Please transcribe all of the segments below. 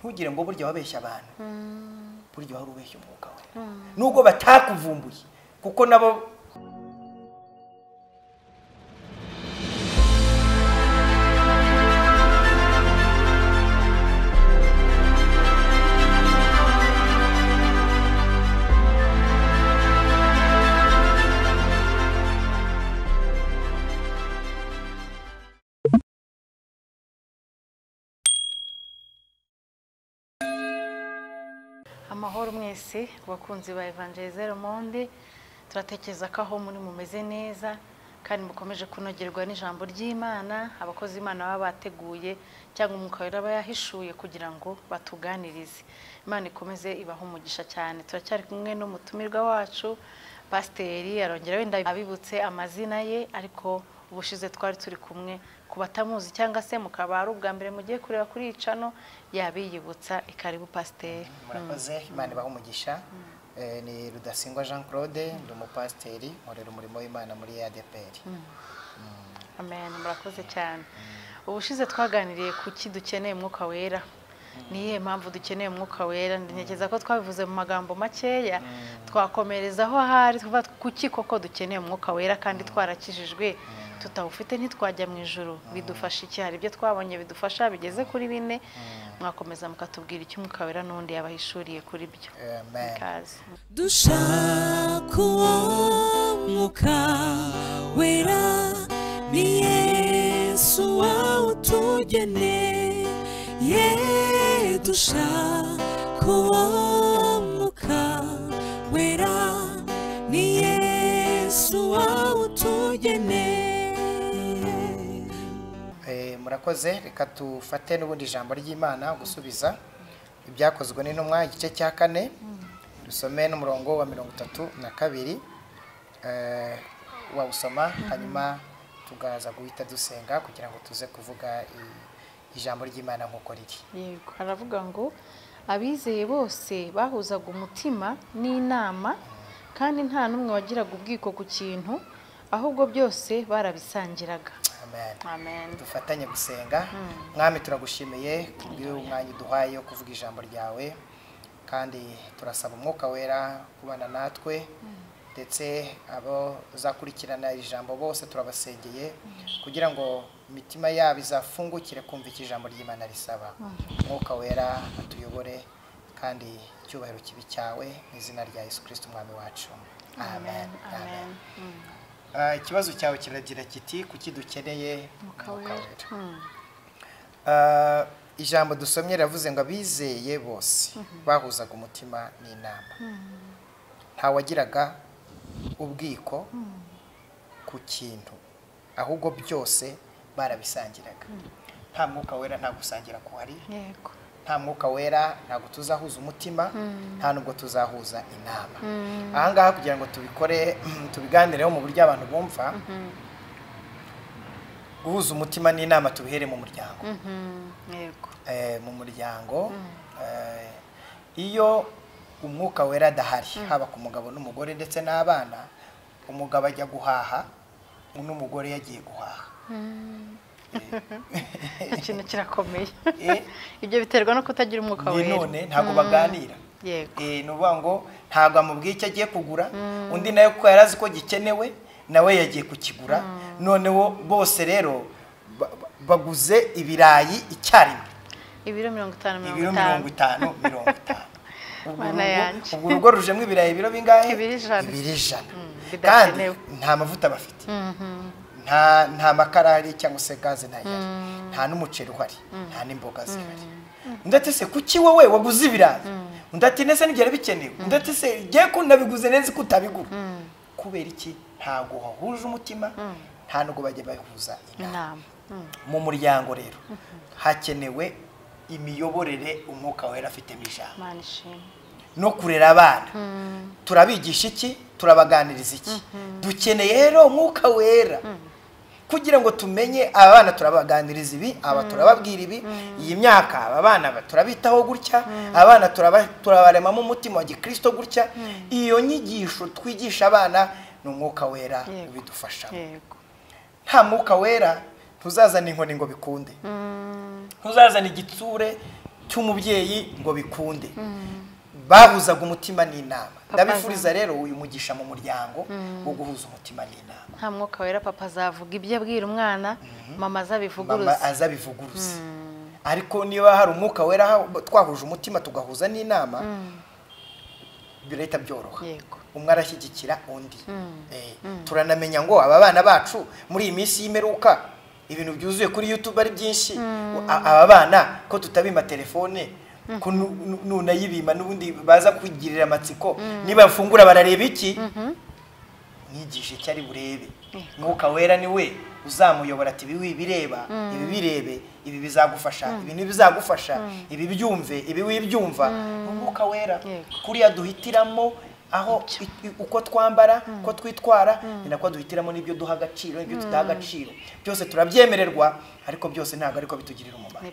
Ntugire ngo burya wabeshya abantu, burya wari ubeshya umwuka wera, nubwo batakuvumbuye kuko nabo. Amahoro mwese bakunzi ba Evangeliser Monde, turatekereza ko aho muri mumeze neza kandi mukomeje kunogerwa n'ijambo ry'Imana, abakozi Imana baba bateguye cyangwa umwuka wera bayahishuye kugira ngo batuganirize. Imana ikomeze ibaha umugisha cyane. Turacyari kumwe n'umutumirwa wacu Pasiteri, arongera wenda abibutse amazina ye, ariko ubushize twari turi kumwe ku batamuzi cyangwa se mukaba ari ubwa mbere mugiye kureba kuri icano yabiyibutsa. Ikaribu Pasiteri. Murakoze, Imana ibahe umugisha. Ni Rudasingwa Jean Claude, ndi umupasiteri nkorera umurimo w'Imana muri ADPR. Amen, murakoze cyane. Ubushize twaganiriye kuki dukeneye umwuka wera. Niye mpamvu dukeneye umwuka wera, ntekereza ko twabivuze mu magambo makeya, twakomerezaho ahari tuvuga kuki koko dukeneye umwuka wera kandi twarakijijwe, tutawufite ntitwajya mu ijuru. Bidufasha iki? Hari ibyo twabonye bidufasha bigeze kuri bine, mwakomeza mukatubwira icyo umwuka wera n'undi yabahishuriye kuri byo. Ikaze. Dushaka umwuka wera, ni Yesu wawutugeneye, dushaka umwuka wera, ni Yesu wawutugeneye. Murakoze, reka tufate n'ubundi ijambo ry'Imana gusubiza ibyakozwe n'intumwa igice cya 4, dusome n'umurongo wa 32, wawusoma hanyuma tugaza guhita dusenga kugira ngo tuze kuvuga ijambo ry'Imana nkuko riri. Yego, haravuga ngo abizeye bose bahuzaga umutima n'inama, kandi nta n'umwe wagiraga ubwiko ku kintu, ahubwo byose barabisangiraga. Amen. Amen. Dufatanye gusenga. Mwami, turagushimiye kubw'uyu mwanya uduhaye wo kuvuga ijambo ryawe, kandi turasaba umwuka wera kubana natwe, ndetse abo uzakurikirana ijambo bose turabasengeye kugira ngo imitima yabo izafungukire kumva icyo ijambo ry'Imana risaba. Umwuka wera atuyobore kandi icyubahiro kibi cyawe mu izina rya Yesu Kristo umwami wacu. Amen. Amen. Ikibazo cyawe kiragira kiti kuki dukeneye umwuka wera? Ijambo dusomye riravuze ngo abizeye bose bahuzaga umutima n'inama, nta wagiraga ubwiko ku kintu, ahubwo byose barabisangiraga. Nta mwuka wera nta gusangira kuhari. Yego. Nta mwuka wera ntabwo tuzahuza umutima, nta nubwo tuzahuza inama. Aha ngaha kugira ngo tubikore tubiganireho mu buryo abantu bumva, guhuza umutima n'inama tubihere mu muryango. Yego. Mu muryango, iyo umwuka wera adahari, haba ku mugabo n'umugore ndetse n'abana, umugabo ajya guhaha n'umugore yagiye guhaha. Ikintu kirakomeye. Ibyo biterwa no kutagira umwuka wera. None ntabwo baganira. Yego. Ni ukuvuga ngo ntabwo amubwiye icyo agiye kugura, undi nawe kuko yarazi ko gikenewe nawe yagiye kukigura. Noneho bose rero baguze ibirayi icyarimwe, ibiro 50 ibiro 50 50. Ubwo urugo rujemo ibirayi ibiro bingahe? Ibiro 100. Ibiro 100. Kandi nta mavuta bafite, nta makara ahari cyangwa se gaze ntayari, nta n'umuceri uhari, nta n'imboga zihari. Undi ati se kuki wowe waguze ibirayi? Undi ati nese ntibyari bikenewe. Undi ati se ngiye ko nabiguze neza ko utabigura. Kubera iki? Ntabwo wahuje umutima, nta nubwo bajya bahuza inama. Mu muryango rero hakenewe imiyoborere umwuka wera afitemo ijambo. No kurera abana, turabigisha iki? Turabaganiriza iki? Dukeneye rero umwuka wera kugira ngo tumenye aba bana turabaganiriza ibi, aba turababwira ibi, iyi myaka aba bana turabitaho gutya, abana turabaremamo umutima wa Gikristo gutya. Iyo nyigisho twigisha abana ni umwuka wera ubidufasha. Nta mwuka wera ntuzazana inkoni ngo bikunde, ntuzazana igitsure cy'umubyeyi ngo bikunde. Bahuzaga umutima n'inama. Ndabifuriza rero uyu mugisha mu muryango wo guhuza umutima n'inama. Nta mwuka wera papa azavuga ibyo abwira umwana, mama azabivuguruza. Mama azabivuguruza. Ariko niba hari umwuka wera twahuje umutima tugahuza n'inama, birahita byoroha. Umwe arashyigikira undi. Turanamenya ngo aba bana bacu muri iyi minsi y'imperuka ibintu byuzuye kuri YouTube ari byinshi. Aba bana ko tutabima telefone, ko nunayibima n'ubundi baza kwigirira amatsiko, niba mfungura barareba iki, mwigishe icyo ari burebe. Mwuka wera ni we uzamuyobora ati ibi bireba, ibi birebe, ibi bizagufasha, ibi ntibizagufasha, ibi byumve, ibi wibyumva. Umwuka wera kuriya duhitiramo aho uko twambara, uko twitwara, ni nako duhitiramo n'ibyo duha agaciro n'ibyo tudaha agaciro. Byose turabyemererwa, ariko byose ntabwo ariko bitugirira umumaro.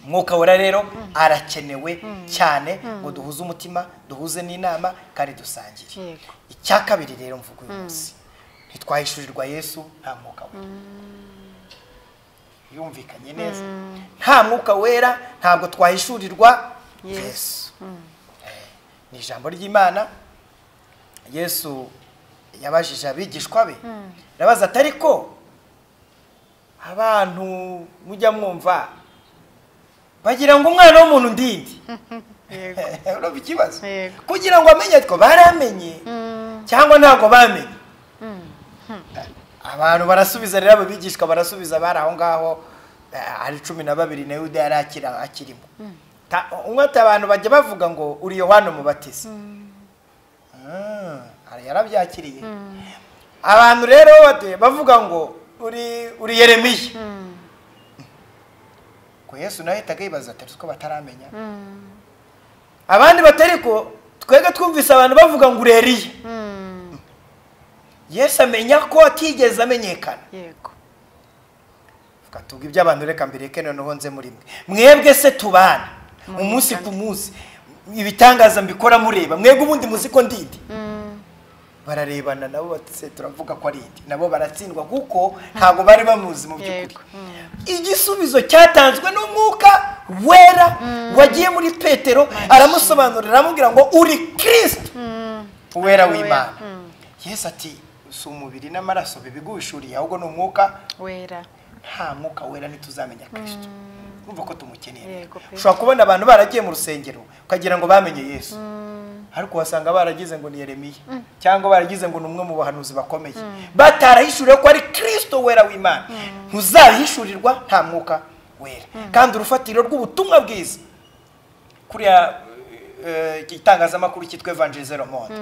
Umwuka wera rero arakenewe cyane ngo duhuze umutima, duhuze n'inama kandi dusangire. Icya kabiri rero mvuga uyu munsi, ntitwahishurirwa Yesu nta mwuka wera. Yumvikanye neza? Nta mwuka wera ntabwo twahishurirwa Yesu. Ni ijambo ry'Imana. Yesu yabajije abigishwa be, arabaza ati ariko abantu mujya mwumva bagira ngo umwana w'umuntu ndindi. Urumva ikibazo? Kugira ngo amenye ko baramenye cyangwa ntabwo bamenye. Abantu barasubiza rero, abigishwa barasubiza bari aho ngaho ari 12 na Yuda yari akirimo. Umwe ati abantu bajya bavuga ngo uri Yohana Umubatiza. Yarabyakiriye. Abantu rero bavuga ngo uri Yeremiya. Ko Yesu nawe ahitaga yibaza ati ko bataramenya. Abandi batari ko twega twumvise abantu bavuga ngo uri Eliya. Yesu amenya ko atigeze amenyekana. Yego. Tubwo ibyo abantu reka mbireke noneho nze muri mwe. Mwebwe se tubana umunsi ku munsi, ibitangaza mbikora mureba, mwebwe ubundi muzi ko ndindi. Bararebana nabo batse turavuga ko ari indi, nabo baratsindwa kuko ntabwo bari bamuzi mu by'ukuri. Igisubizo cyatanzwe n'umwuka wera wagiye muri Petero, aramusobanurira aramubwira ngo uri Kristo uwera w'Imana. Yesu ati si umubiri n'amaraso bibigushuriye, ahubwo ni umwuka wera. Nta mwuka wera ntituzamenya Kristo. Urumva ko tumukeneye. Ushobora kubona abantu baragiye mu rusengero ukagira ngo bamenye Yesu, ariko wasanga baragize ngo ni Yeremiya cyangwa baragize ngo ni umwe mu bahanuzi bakomeye, batarahishuriwe ko ari Kristo wera w'Imana. Ntuzahishurirwa nta mwuka wera. Kandi urufatiro rw'ubutumwa bwiza kuriya igitangazamakuru cyitwa Évangéliseur Monde,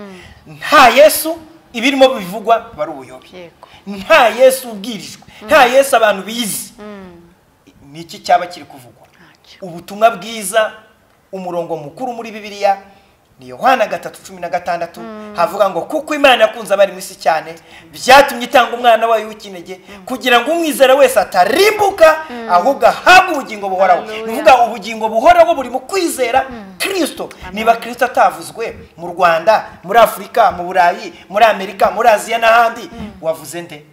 nta Yesu ibirimo bivugwa bari ubuyobe, nta Yesu ubwirijwe, nta Yesu abantu bizi. Niki cyaba kiri kuvugwa? Ubutumwa bwiza, umurongo mukuru muri Bibiliya ni Yohana 3:16, havuga ngo kuko Imana yakunze abari mu isi cyane, byatumye itanga umwana wayo w'ikinege kugira ngo umwizera wese atarimbuka ahubwo ahabwe ubugingo buhoraho. Nuvuga ubugingo buhoraho buri mu kwizera Kristo. Niba Kristo atavuzwe mu Rwanda, muri Afurika, mu Burayi, muri Amerika, muri Aziya n'ahandi, wavuze nde?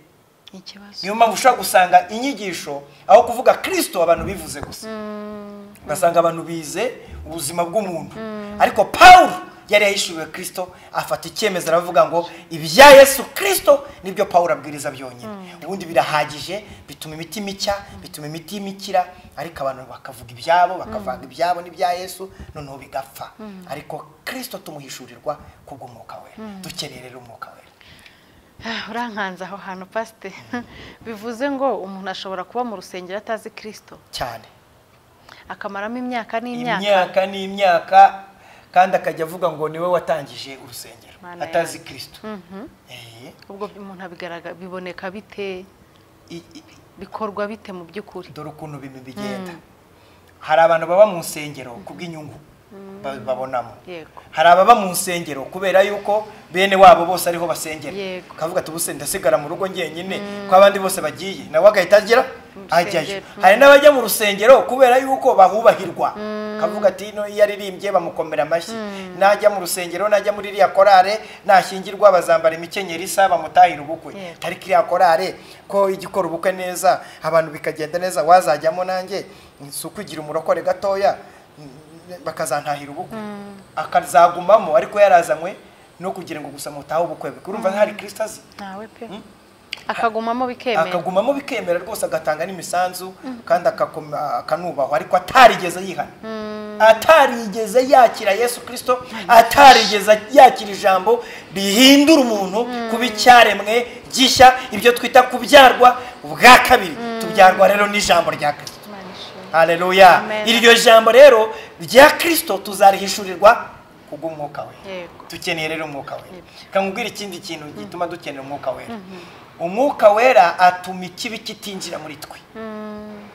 Niyo mpamvu ushobora gusanga inyigisho aho kuvuga Kristo abantu bivuze gusa, ugasanga abantu bize ubuzima bw'umuntu. Ariko Paul yari yahishuriwe Kristo, afata icyemezo aravuga ngo ibya Yesu Kristo nibyo Paul abwiriza byonyine. Ubundi birahagije, bituma imitima icya, bituma imitima ikira, ariko abantu bakavuga ibyabo, bakavanga ibyabo n'ibya Yesu, noneho bigapfa. Ariko Kristo tumuhishurirwa kubw'umwuka wera. Dukeneye rero umwuka wera. Urankanza aho hantu pasite. Bivuze ngo umuntu ashobora kuba mu rusengero atazi Kristo cyane, akamaramo imyaka n'imyaka, imyaka n'imyaka, kandi akajya avuga ngo niwe watangije urusengero atazi Kristo. Ubwo umuntu abigaragaza biboneka bite, bikorwa bite mu by'ukuri? Dore ukuntu bigenda. Hari abantu baba mu nsengero kubw'inyungu babonamo. Hari ababa mu nsengero kubera yuko bene wabo bose ariho basengera, kavuga ati ubuse ndasigara mu rugo ngenyine ko abandi bose bagiye, nawe agahita agira ajyayo. Hari n'abajya mu rusengero kubera yuko bahubahirwa, kavuga ati no iyo aririmbye bamukomera amashyi, najya mu rusengero, najya muri iriya korale, nashyingirwa bazambara imikenyero isa bamutahira ubukwe. Ariko iriya korale ko igikora ubukwe neza abantu bikagenda neza, wazajyamo nanjye si ukugira umurokore gatoya bakazantahira ubukwe, akazagumamo ariko yarazanywe no kugira ngo gusa mutahe ubukwe bwe. Urumva hari Kristo azi ntawe pe, akagumamo bikemera, akagumamo bikemera rwose, agatanga n'imisanzu kandi akanubahwa, ariko atarigeze yihana, atarigeze yakira Yesu Kristo, atarigeze yakira ijambo rihindura umuntu kuba icyaremwe gishya, ibyo twita kubyarwa ubwa kabiri. Tubyarwa rero n'ijambo rya Kristo. Haleluya. Iryo jambo rero rya Kristo tuzarihishurirwa kubw'umwuka wera. Dukeneye rero umwuka wera. Kamubwira ikindi kintu gituma dukenera umwuka wera. Umwuka wera atuma ikibi kitinjira muri twe.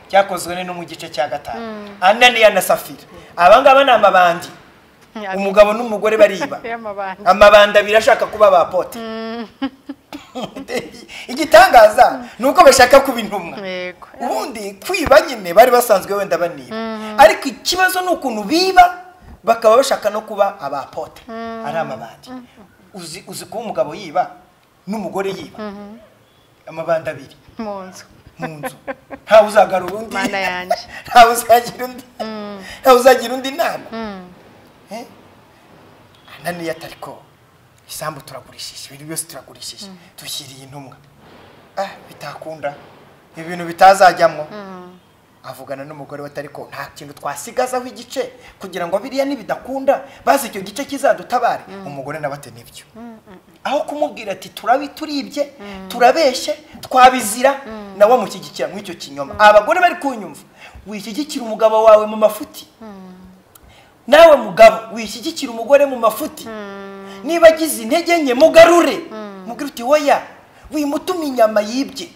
Cyakozwe no mu gice cya 5. Ananiya na Safira. Abangaba ni amabandi. Umugabo n'umugore bariba. Amabandi abiri ashaka kuba abapote. Igitangaza nuko bashaka kuba intumwa. Ubundi kwiba nyine bari basanzwe wenda baniba. Ariko ikibazo ni ukuntu biba bakaba bashaka no kuba abapote. Ari amabandi. Uzi kuba umugabo yiba n'umugore yiba. Amabandi abiri mu nzu. Ntawe uzagarura undi. Mana yanjye. Ntawe uzagira undi. Ntawe uzagira undi inama. Ananiya atariko isambu turagurishije, ibintu byose turagurishije, dushyiriye intumwa. Bitakunda, ibintu bitazajyamo. Avugana n'umugore we atariko nta kintu twasigazaho igice kugira ngo biriya nibidakunda bazi icyo gice kizadutabare. Umugore nawe ati nibyo. Aho kumubwira ati turibye, turabeshye, twabizira, nawe amushyigikira muri icyo kinyoma. Abagore bari kunyumva, wishyigikira umugabo wawe mu mafuti. Nawe mugabo wishyigikira umugore mu mafuti. Niba agize intege nke mugarure, mubwire uti oya, wimutuma inyama yibye,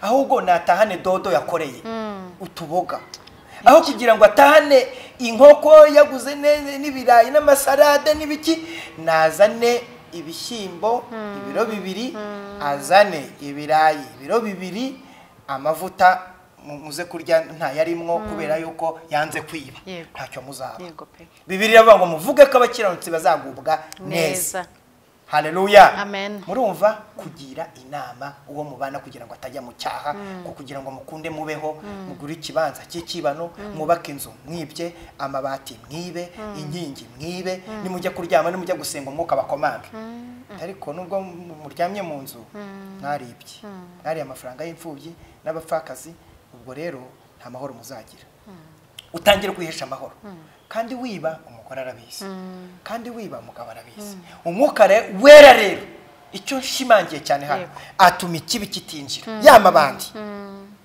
ahubwo natahane dodo yakoreye utuboga, aho kugira ngo atahane inkoko yaguze n'ibirayi n'amasarade n'ibiki, nazane ibishyimbo ibiro 2, azane ibirayi ibiro 2, amavuta muze kurya ntayarimwo kubera yuko yanze kwiba, ntacyo muzaba. Bibiliya iravuga ngo muvuge ko abakiranutsi bazagubwa neza. Haleluya. Amen. Murumva kugira inama uwo mubana kugira ngo atajya mu cyaha, kugira ngo mukunde mubeho, mugure ikibanza cy'ikibano, mwubake inzu mwibye, amabati mwibe, inkingi mwibe, nimujya kuryama nimujya gusenga umwuka bakomange. Ariko nubwo muryamye mu nzu mwaribye, mwariye amafaranga y'imfubyi n'abapfakazi, ubwo rero nta mahoro muzagira. Utangira kwihesha amahoro. Kandi wiba umugore arabizi, kandi wiba umugabo arabizi. Umwuka wera rero icyo nshimangiye cyane hano atuma ikibi kitinjira. Ya mabandi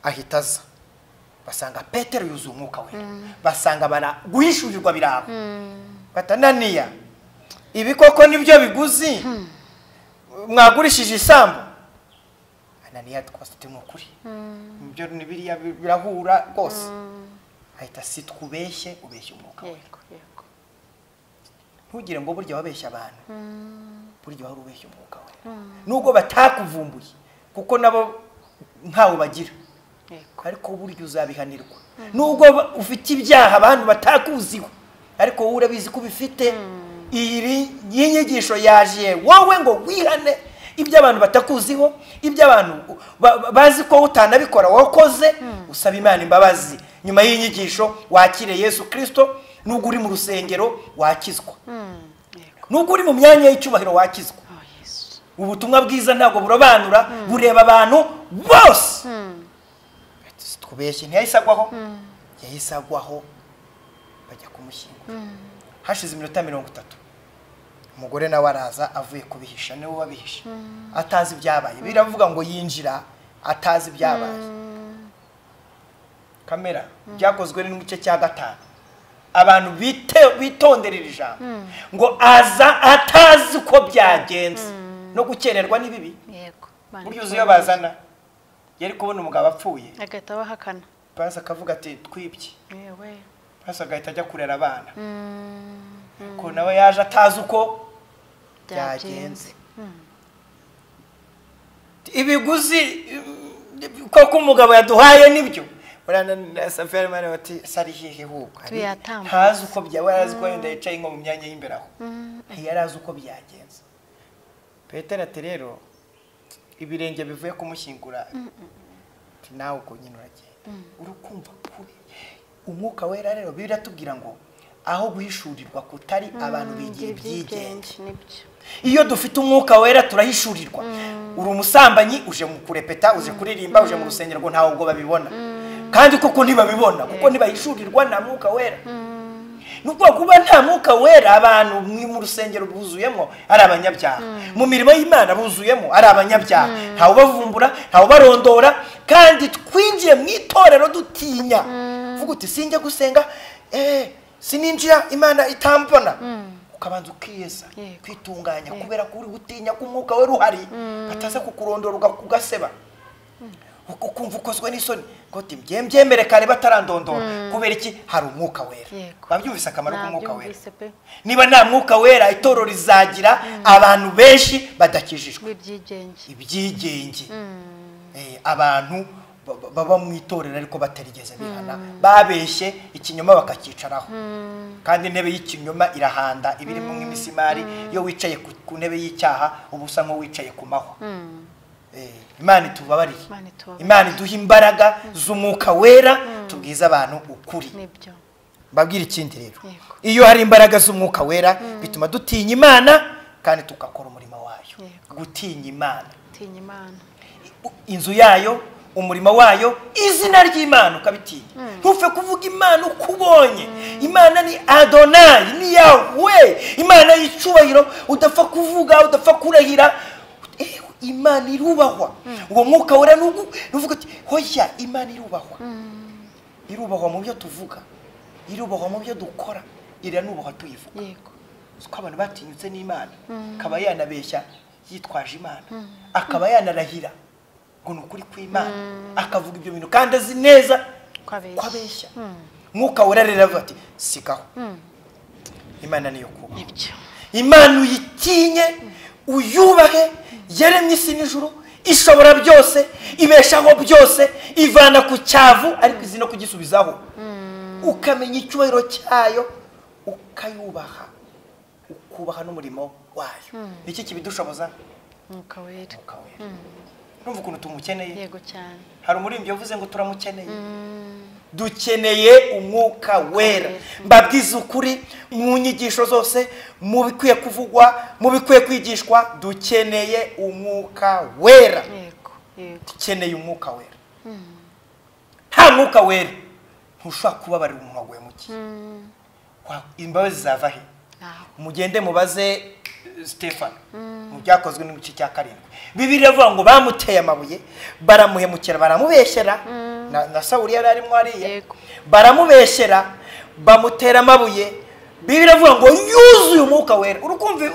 ahita aza, basanga Petero yuzuye umwuka wera, basanga bara guhishurirwa birabo. Batananiya, ibi koko nibyo biguzi mwagurishije isambu? Ananiya twasite n'ukuri, ibyo nibiriya birahura rwose. Ahita si twubeshye, ubeshye umwuka wera. Ntugire ngo burya wabeshya abantu, burya wari ubeshye umwuka wera. Nubwo batakuvumbuye kuko nabo ntawe bagira, ariko burya uzabihanirwa. Nubwo ufite ibyaha abantu batakuziho, ariko wowe urabizi ko ubifite. Iyi nyigisho yaje wowe ngo wihane ibyo abantu batakuziho, ibyo abantu bazi ko utanabikora wakoze, usaba Imana imbabazi. Nyuma y'inyigisho wakire Yesu Kristo. Nubwo uri mu rusengero wakizwa, nubwo uri mu myanya y'icyubahiro wakizwa. Ubutumwa bwiza ntabwo burobanura, bureba abantu bose. Twubeshye ntiyahise agwaho, yahise agwaho bajya kumushyingura. Hashize iminota 30 umugore nawe araza avuye kubihisha, niwe wabihisha atazi ibyabaye. Biravuga ngo yinjira atazi ibyabaye. Kamera byakozwe n'igice cya 5. Abantu bitonderera ijambo ngo aza atazi uko byagenze. No gukererwa ni bibi. Burya uzi iyo bazana yari kubona umugabo apfuye agahita abahakana, basa akavuga ati twibye, basa agahita ajya kurera abana, ko nawe yaje atazi uko byagenze. Ibiguzi koko umugabo yaduhaye nibyo. Ntazi uko byawe, arazi ko wenda yicaye nko mu myanya y'imbere aho, ntiyarazi uko byagenze. Petero ati rero ibirenge bivuye kumushyingura, nawe uko nyine uragenda urukumva kubi. Umwuka wera rero biratubwira ngo Aho guhishurirwa kutari abantu bigira ibyigenge. Iyo dufite umwuka wera turahishurirwa. Uri umusambanyi uje mu kurepeta, uje kuririmba, uje mu rusengero ngo ntawe ubwo babibona. Kandi koko ntibabibona kuko ntibahishurirwa na mwuka wera. Nubwo kuba nta mwuka wera abantu mu rusengero buzuyemo ari abanyabyaha, mu mirimo y'Imana buzuyemo ari abanyabyaha, ntawe ubavumbura, ntawe ubarondora. Kandi twinjiye mu itorero dutinya. Vuga uti sinjya gusenga, sininjira Imana itambona. Ukabanza ukiyeza, kwitunganya kubera ko uri gutinya ko umwuka wera uhari bataza kukurondora ugaseba. Ukumva ukozwe n'isoni ngo mbyemere kare batarandondora. Kubera iki? Hari umwuka wera. Babyumvise akamaro k'umwuka wera. Niba nta mwuka wera itorero rizagira abantu benshi badakijijwe. Ibyigenge. Abantu baba mu itorero ariko batarigeze bihana, babeshye ikinyoma bakakicaraho. Kandi intebe y'ikinyoma irahanda ibirimo nk'imisimari. Iyo wicaye ku ntebe y'icyaha uba usa nk'uwicaye ku mahwa. Imana itubabarire. Imana iduha imbaraga z'umwuka wera tubwiza abantu ukuri. Mbabwira ikindi rero, iyo hari imbaraga z'umwuka wera bituma dutinya Imana kandi tugakora umurimo wayo. Gutinya Imana, inzu yayo, umurimo wayo, izina ry'Imana ukabitinya. Ntupfe kuvuga Imana uko ubonye. Imana ni Adonai, ni Yahweh, Imana y'icyubahiro udapfa kuvuga, udapfa kurahira. Imana irubahwa. Uwo mwuka wera nuvuga ati hoya Imana irubahwa. Irubahwa mu byo tuvuga, irubahwa mu byo dukora, iranubahwa tuyivuga. Yego. Uko abantu batinyutse n'Imana, akaba yanabeshya yitwaje Imana, akaba yanarahira ngo ni ukuri kw'Imana, akavuga ibyo bintu kandi azi neza ko abeshya. Mwuka wera rero avuga ati sigaho. Imana niyo kuba. Imana uyitinye, uyubahe. Yaremye isi n'ijuru, ishobora byose, ibeshaho byose, ivana ku cyavu ariko izi no kugisubizaho. Ukamenya icyubahiro cyayo, ukayubaha, ukubaha n'umurimo wayo. Iki kibidushoboza? Umwuka wera. Urumva ukuntu tumukeneye? Yego cyane. Hari umuririmbyi yavuze ngo turamukeneye. Dukeneye umwuka wera. Mbabwiza ukuri mu nyigisho zose, mu bikwiye kuvugwa, mu bikwiye kwigishwa, dukeneye umwuka wera. Yego, yego. Dukeneye umwuka wera. Nta mwuka wera ntushobora kubabarira umuntu waguhemukiye. Imbabazi zava he? Mugende mubaze Stefano mu byakozwe n'igice cya 7. Bibiliya ivuga ngo bamuteye amabuye, baramuhemukira, baramubeshyera. Na Sawuli yari arimo hariya, baramubeshyera, bamutera amabuye. Bibiliya ivuga ngo yuzuye umwuka wera. Urukumva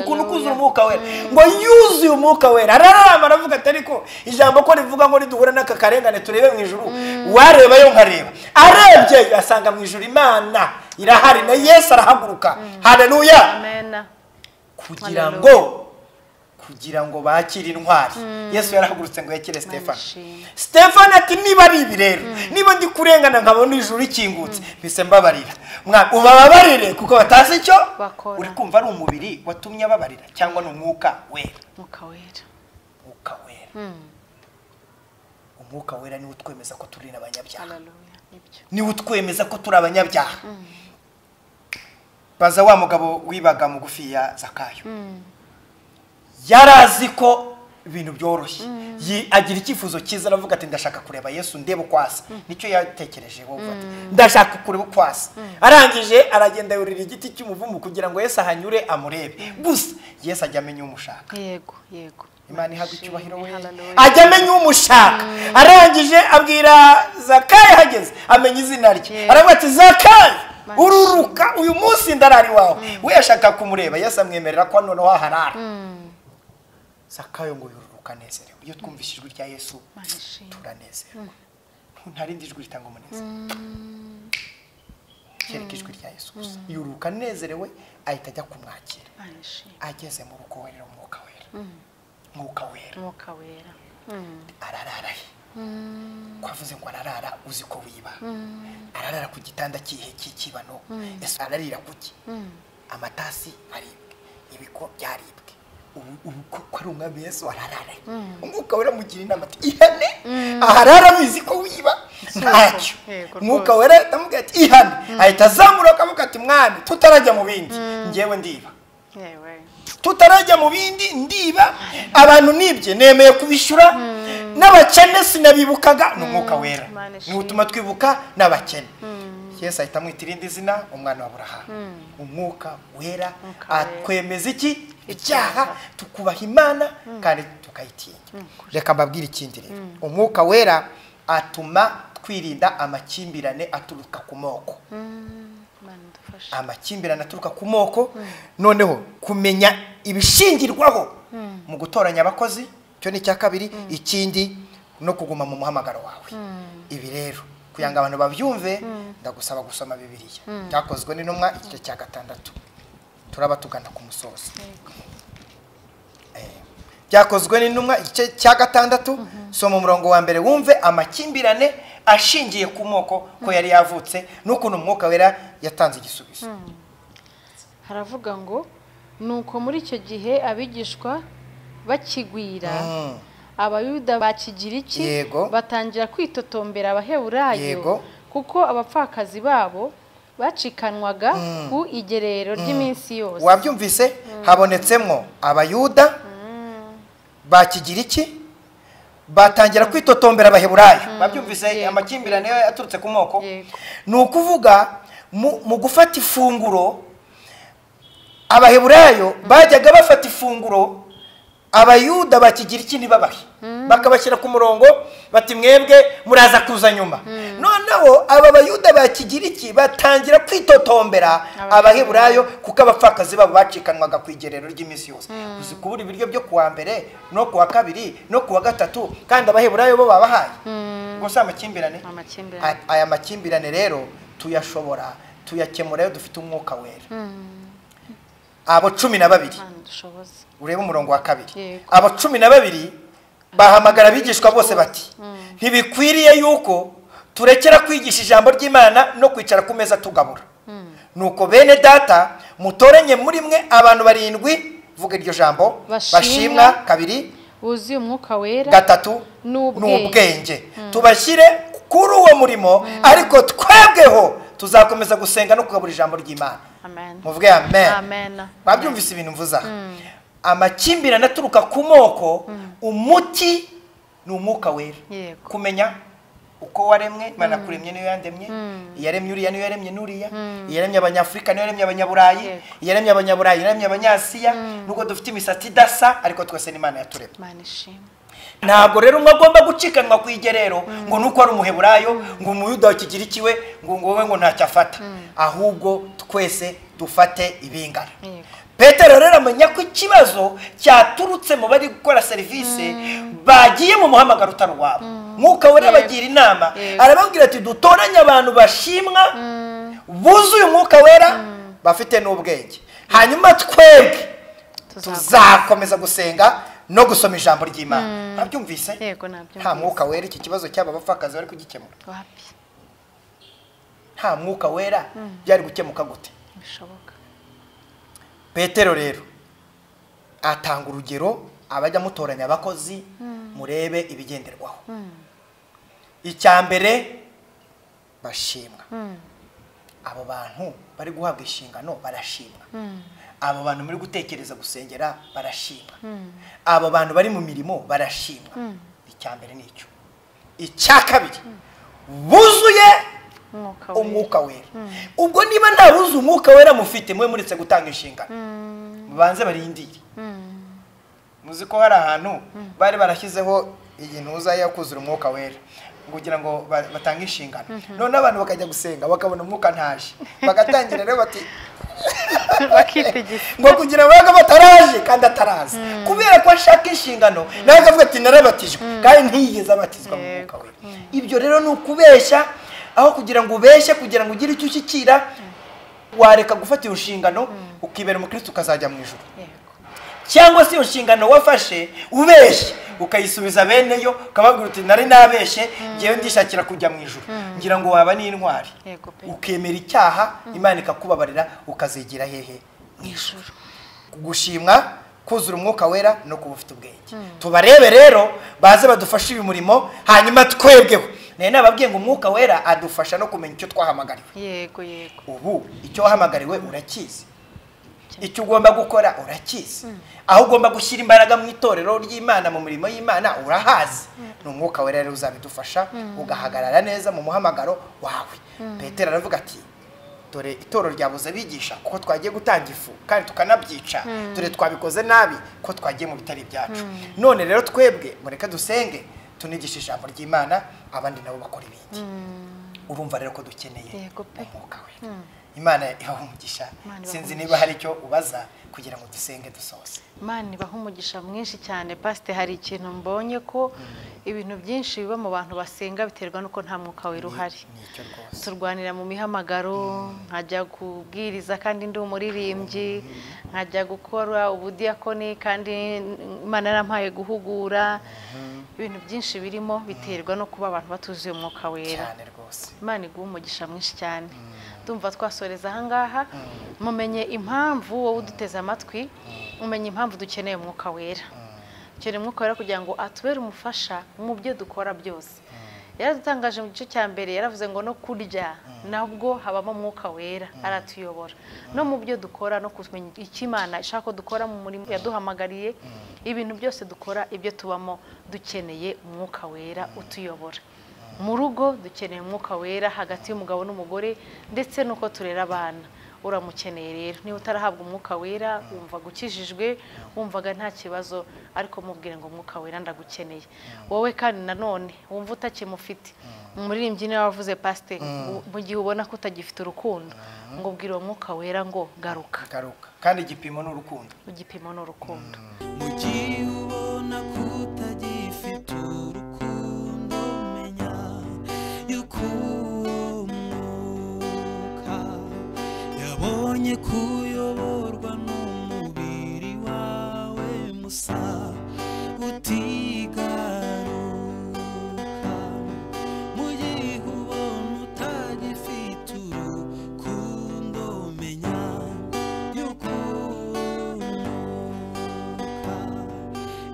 ukuntu kuzura umwuka wera, ngo yuzuye umwuka wera. Ararama aravuga ati ariko ijambo ko rivuga ngo riduhura n'aka karengane turebe mu ijuru, warebayo nkareba. Arebye asanga mu ijuru Imana irahari na Yesu arahaguruka. Haleluya. Amen. Kugira ngo bakire intwari. Yesu yarahagurutse ngo yakire Stefano. Stefano ati niba ari ibi rero, niba ndi kurengana nkabona ijuru rikingutse, mpise mbabarira. Ubababarire kuko batazi icyo uri kumva. Ari umubiri watumye ababarira cyangwa ni umwuka wera? Umwuka wera. Umwuka wera. Umwuka wera niwe utwemeza ko turi n'abanyabyaha. Niwe utwemeza ko turi abanyabyaha. Baza wa mugabo wibaga mugufi ya Zakayo. Yarazi ko ibintu byoroshye. Agira icyifuzo cyiza aravuga ati ndashaka kureba Yesu ndebe uko asa. Nicyo yatekereje wowe ati ndashaka kureba uko asa. Arangije aragenda yurira igiti cy'umuvumu kugira ngo Yesu ahanyure amurebe. Gusa Yesu ajya amenya umushaka. Yego, yego. Imana ihabwe icyubahiro we. Ajya amenya umushaka. Arangije abwira Zakayo ahageze, amenya izina rye. Aravuga ati Zakayo, ururuka uyu munsi ndarari wawe. We yashaka kumureba, Yesu amwemerera ko noneho aharara. Zakayo ngo yururuka anezerewe. Iyo twumvise ijwi rya Yesu turanezerwa. Nta rindi jwi ritanga umunezero kereka ijwi rya Yesu gusa. Yururuka anezerewe ahita ajya kumwakira. Ageze mu rugo rero umwuka wera. Umwuka wera. Umwuka wera. Ararara he? Ko avuze ngo ararara uzi ko wiba. Ararara ku gitanda kihe cy'ikibano. Ese ararira kuki? Amatasi aribwe, ibiko byaribwe. Ubu ko ari umwami Yesu ararara. Umwuka wera mugira inama ati ihane, aharara abizi ko wiba ntacyo. Umwuka wera ndamubwira ati ihane, ahita azamura akavuga ati mwami tutarajya mu bindi njyewe ndiba. Tutarajya mu bindi ndiba, abantu nibye nemeye kubishyura, n'abakene sinabibukaga. Ni umwuka wera ni utuma twibuka n'abakene. Yesu ahita amwita irindi zina, umwana wa Aburahamu. Umwuka wera atwemeza iki? Icyaha, tukubaha Imana kandi tukayitinya. Reka mbabwire ikindi rero, umwuka wera atuma twirinda amakimbirane aturuka ku moko. Amakimbirane aturuka ku moko, noneho kumenya ibishingirwaho mu gutoranya abakozi, cyo ni icya kabiri. Ikindi no kuguma mu muhamagaro wawe. Ibi rero kugira ngo abantu babyumve, ndagusaba gusoma Bibiliya. Byakozwe n'intumwa igice cya 6. Turaba tugana ku musozo. Byakozwe n'intumwa igice cya 6, soma umurongo wa mbere wumve amakimbirane ashingiye ku moko ko yari yavutse n'ukuntu umwuka wera yatanze igisubizo. Haravuga ngo nuko muri icyo gihe abigishwa bakigwira, Abayuda ba Kigiriki batangira kwitotombera Abaheburayo, kuko abapfakazi babo bacikanwaga ku igerero ry'iminsi yose. Wabyumvise? Habonetsemo Abayuda ba Kigiriki batangira kwitotombera Abaheburayo. Wabyumvise amakimbirane aturutse ku moko? Ni ukuvuga mu gufata ifunguro, Abaheburayo bajyaga bafata ifunguro, Abayuda ba Kigiriki ntibabahe, bakabashyira ku murongo bati mwebwe muraza kuza nyuma. Noneho aba Bayuda ba Kigiriki batangira kwitotombera Abaheburayo kuko abapfakazi babo bacikanwaga ku igerero ry'iminsi yose. Uzi kubura ibiryo byo kuwa mbere no kuwa kabiri no kuwa gatatu, kandi Abaheburayo bo babahaye. Ubwo si amakimbirane? Aya makimbirane rero tuyashobora, tuyakemura iyo dufite umwuka wera. Abo 12, urebe umurongo wa 2, abo 12 bahamagara abigishwa bose bati ntibikwiriye yuko turekera kwigisha ijambo ry'Imana no kwicara ku meza tugabura. Nuko bene data mutorenye muri mwe abantu 7, vuga iryo jambo, bashimwa 2, wuzuye umwuka wera, 3 n'ubwenge, tubashyire kuri uwo murimo, ariko twebweho tuzakomeza gusenga no kugabura ijambo ry'Imana. Muvuge amen. Babyumvise ibintu mvuza. Amakimbirane aturuka ku moko, umuti ni umwuka wera. Kumenya uko waremwe, Imana kuremye niyo yandemye, iyaremye uriya niyo yaremye nuriya, iyaremye Abanyafurika niyo yaremye Abanyaburayi, iyaremye Abanyaburayi yaremye Abanyasiya. Nubwo dufite imisatsi idasa, ariko twese ni Imana yaturemye. Ntabwo rero umwe agomba gucikanwa ku igerero ngo nuko ari umuheburayo, ngo umuyuda wa Kigiriki we ngo wowe ngo ntacyo afata, ahubwo twese dufate ibingana. Petero rero amenya ko ikibazo cyaturutse mu bari gukora serivisi bagiye mu muhamagaro utari uwabo. Mwuka wera abagira inama, arababwira ati dutoranye abantu bashimwa buzuye umwuka wera bafite n'ubwenge, hanyuma twebwe tuzakomeza gusenga no gusoma ijambo ry'Imana. Babyumvise? Yego nabyumvise. Nta mwuka wera iki kibazo cy'aba bapfakazi bari kugikemura. Wapi? Nta mwuka wera byari gukemuka gute? Bishoboka. Petero rero atanga urugero, abajya mutoranya abakozi murebe ibigenderwaho. Icya mbere bashimwa. Abo bantu bari guhabwa inshingano barashimwa. Abo bantu muri gutekereza gusengera barashimwa. Abo bantu bari mu mirimo barashimwa. Icya mbere nicyo. Icya kabiri buzuye umwuka wera. Ubwo niba nta buzuye umwuka wera mufite, mwe muretse gutanga inshingano, mubanze barindire. Muzi ko hari ahantu bari barashyizeho iyi ntuza yo kuzura umwuka wera kugira ngo batange inshingano, none abantu bakajya gusenga bakabona umwuka ntaje, bagatangira rero bati bakitegeka ngo kugira ngo bataraje kandi ataraza, kubera ko ashaka inshingano nawe akavuga ati narabatijwe kandi ntiyigeze abatizwa mu mwuka wera. Ibyo rero ni ukubeshya. Aho kugira ngo ubeshye kugira ngo ugire icyo ushyikira, wareka gufata iyo nshingano ukibera umukristo ukazajya mu ijuru. Cyangwa se iyo nshingano wafashe ubeshye ukayisubiza bene yo, ukababwira uti nari nabeshye ngewe ndishakira kujya mu ijuru, ngira ngo waba n'intwari, ukemera icyaha Imana ikakubabarira ukazigira hehe? Mu ijuru. Gushimwa, Kuzura umwuka wera no kuba ufite ubwenge. Tubarebe rero baze badufashe uyu murimo, hanyuma twebweho. Nari nababwiye ngo umwuka wera adufasha no kumenya icyo twahamagariwe. Yego yego. Ubu icyo wahamagariwe urakizi, icyo ugomba gukora urakizi, aho ugomba gushyira imbaraga mu itorero ry'Imana, mu mirimo y'Imana urahazi. Ni umwuka wera rero uzabidufasha, ugahagarara neza mu muhamagaro wawe. Petero aravuga ati dore itorero ryabuze abigisha kuko twagiye gutanga ifu kandi tukanabyica, dore twabikoze nabi ko twagiye mu bitari byacu. None rero twebwe mureke dusenge tunigishe ijambo ry'Imana, abandi nabo bakora ibindi. Urumva rero ko dukeneye umwuka wera. Imana ibahe umugisha. Sinzi niba hari icyo ubaza kugira ngo dusenge dusoze. Imana ibahe umugisha mwinshi cyane. Pastor, hari ikintu mbonye ko ibintu byinshi biba mu bantu basenga biterwa nuko nta mwuka wera uhari. Turwanira mu mihamagaro, nkajya kubwiriza kandi ndi umuririmbyi, nkajya gukora ubudiyakoni kandi Imana yarampaye guhugura. Ibintu byinshi birimo biterwa no kuba abantu batuzuye umwuka wera. Cyane rwose. Imana iguhe umugisha mwinshi cyane. Ndumva twasoreza ahangaha. Mumenye impamvu wowe uduteze amatwi, umenye impamvu dukeneye umwuka wera. Dukeneye umwuka wera kugira ngo atubere umufasha mu byo dukora byose. Yaradutangaje mu gice cya mbere, yaravuze ngo no kurya nabwo habamo umwuka wera, aratuyobora no mu byo dukora, no kumenya icyo Imana ishaka ko dukora mu murimo yaduhamagariye. Ibintu byose dukora, ibyo tubamo, dukeneye umwuka wera utuyobora. Mu rugo dukeneye umwuka wera hagati y'umugabo n'umugore, ndetse nuko turera abana. Uramukeneye rero. Niba utarahabwa umwuka wera, wumva gukijijwe, wumvaga nta kibazo, ariko mubwire ngo umwuka wera ndagukeneye. Wowe kandi nanone wumva utakimufite, umuririmbyi niwe wavuze pastor, mu gihe ubona ko utagifite urukundo, ngo bwira uwo mwuka wera ngo garuka. Garuka. Kandi igipimo ni urukundo. Igipimo ni urukundo. Mu gihe ubona ko utagifite urukundo, menya yuko umwuka yabonye kuyoborwa n'umubiri wawe musa utigaruka. Mu gihe ubona utagifite urukundo, menya yuko umwuka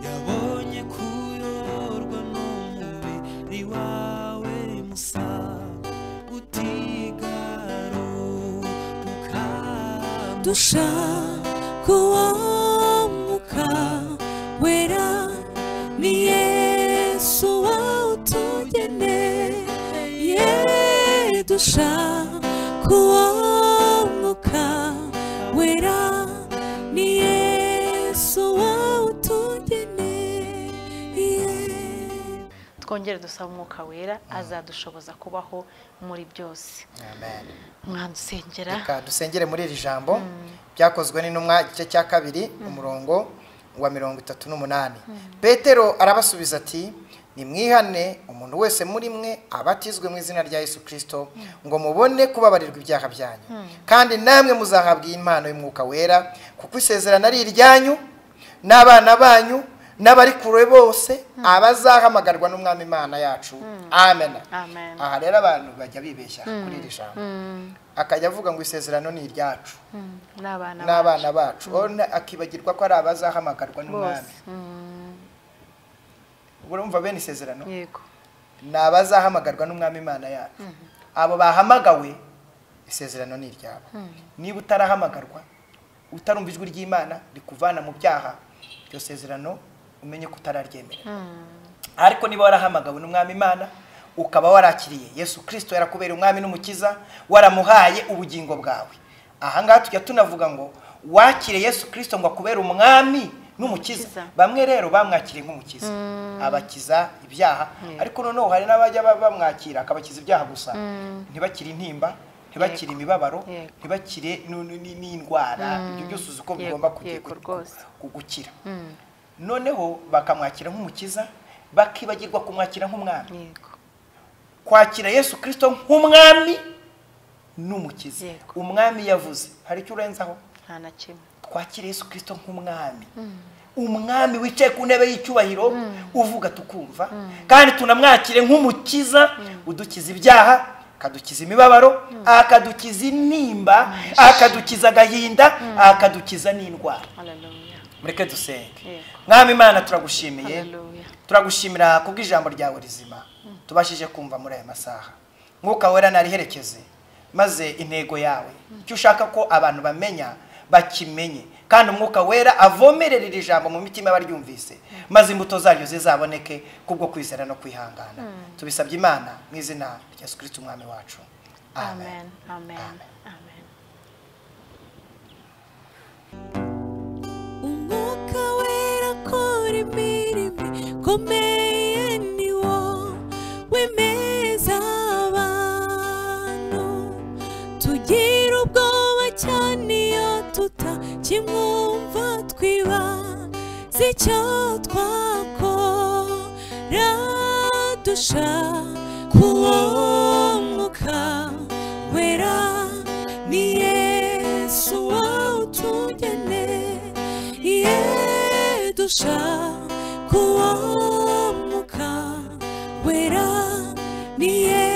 yabonye kuyoborwa n'umubiri wawe musa utigaruka. Dushaka uwo mwuka wera, ni Yesu wawutugeneye. Dushaka uwo mwuka wera, ni Yesu wawutugeneye. Twongere dusaba umwuka wera azadushoboza kubaho muri byose. Amen. Mwansengera. Reka dusengere muri iri jambo byakozwe n'intumwa igice cya 2 umurongo wa 38. Petero arabasubiza ati nimwihane umuntu wese muri mwe abatizwe mu izina rya Yesu Kristo ngo mubone kubabarirwa ibyaha byanyu, kandi namwe muzahabwa impano y'umwuka wera, kuko isezerano ari iryanyu n'abana banyu n'abari kure bose abazahamagarwa n'umwami Imana yacu. Amen. Aha rero abantu bajya bibeshya kuri iri jambo, akajya avuga ngo isezerano ni iryacu n'abana bacu, akibagirwa ko ari abazahamagarwa n'umwami. Urumva bene isezerano? Yego. Ni abazahamagarwa n'umwami Imana yacu. Abo bahamagawe isezerano ni iryabo. Niba utarahamagarwa, utarumva ijwi ry'Imana rikuvana mu byaha, iryo sezerano umenye ko utararyemera. Ariko niba warahamagawe n'umwami Imana, ukaba warakiriye Yesu Kristo yarakubera umwami n'umukiza, waramuhaye ubugingo bwawe. Aha ngaha tujya tunavuga ngo wakire Yesu Kristo ngo akubere umwami n'umukiza. Bamwe rero bamwakiriye nk'umukiza, abakiza ibyaha, ariko noneho hari n'abajya bamwakira akabakiza ibyaha gusa, ntibakire intimba, ntibakire imibabaro, ntibakire n'indwara. Ibyo byose uzi ko bigomba gukira. Noneho bakamwakira nk'umukiza, bakibagirwa kumwakira nk'umwami. Kwakira Yesu Kristo nk'umwami n'umukiza. Umwami yavuze, hari icyo urenzaho? Nta na kimwe. Twakira Yesu Kristo nk'umwami. Umwami wicaye ku ntebe y'icyubahiro, uvuga tukumva, kandi tunamwakire nk'umukiza udukiza ibyaha, akadukiza imibabaro, akadukiza intimba, akadukiza agahinda, akadukiza n'indwara. Mureke dusenge. Yego. Mwami Imana, turagushimiye. Haleluya. Turagushimira kubw'ijambo ryawe rizima tubashije kumva muri aya masaha. Mwuka Wera nariherekeze, maze intego yawe, icyo ushaka ko abantu bamenya, bakimenye, kandi Umwuka Wera avomerere iri jambo mu mitima y'abaryumvise, maze imbuto zaryo zizaboneke kubwo kwizera no kwihangana. Tubisabye Imana mu izina rya Yesu Kristo Umwami wacu, amen. Amen, amen, amen. Umwuka Wera akora imirimo ikomeye, ni wo wemeza abantu. Tugira ubwoba cyane iyo tutakimwumva, twibaza icyo twakora. Dushaka uwo Mwuka Wera, ni Yesu wawutugeneye. Dushaka uwo Mwuka Wera, ni Yesu.